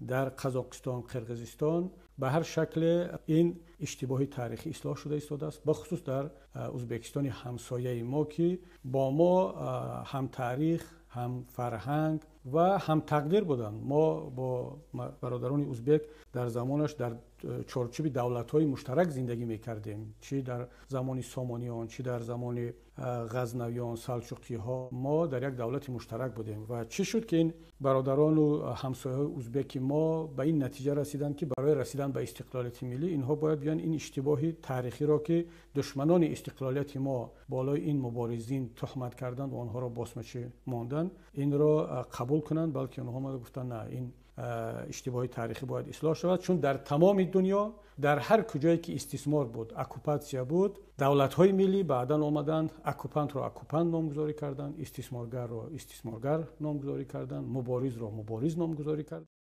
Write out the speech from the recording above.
Дар Қазоқистон, Қирғизистон ба ҳар шакле ин иштибоҳи таърихӣ ислоҳ шуда истодааст, бахусус дар Ӯзбекистони ҳамсояи мо, ки бо мо ҳам таърих, ҳам фарҳанг ва ҳам тақдир буданд. Мо бо бародарони ӯзбек дар замонаш дар чорчӯби давлатҳои муштарак зиндагӣ мекардем, чӣ дар замони Сомониён, чӣ дар замони Ғазнавиён, Салҷуқиҳо. Мо дар як давлати муштарак будем. Ва чӣ шуд, ки ин бародарон ва ҳамсояҳои ӯзбеки мо ба ин натиҷа расиданд, ки барои расидан ба истиқлолияти миллӣ инҳо бояд биёянд ин иштибоҳи таърихиро, ки душманони истиқлолияти мо болои ин муборизин туҳмат карданд ва онҳоро босмачӣ монданд, инро қабул кунанд? Балки онҳо омада гуфтанд: на, ин иштибоҳи таърихӣ бояд ислоҳ шавад, чун дар тамоми дунё, дар ҳар куҷое ки истисмор буд, оккупатсия буд, давлатҳои миллӣ баъдан омаданд, оккупантро оккупант номгузорӣ карданд, истисморгарро истисморгар номгузорӣ карданд, муборизро мубориз номгузорӣ карданд.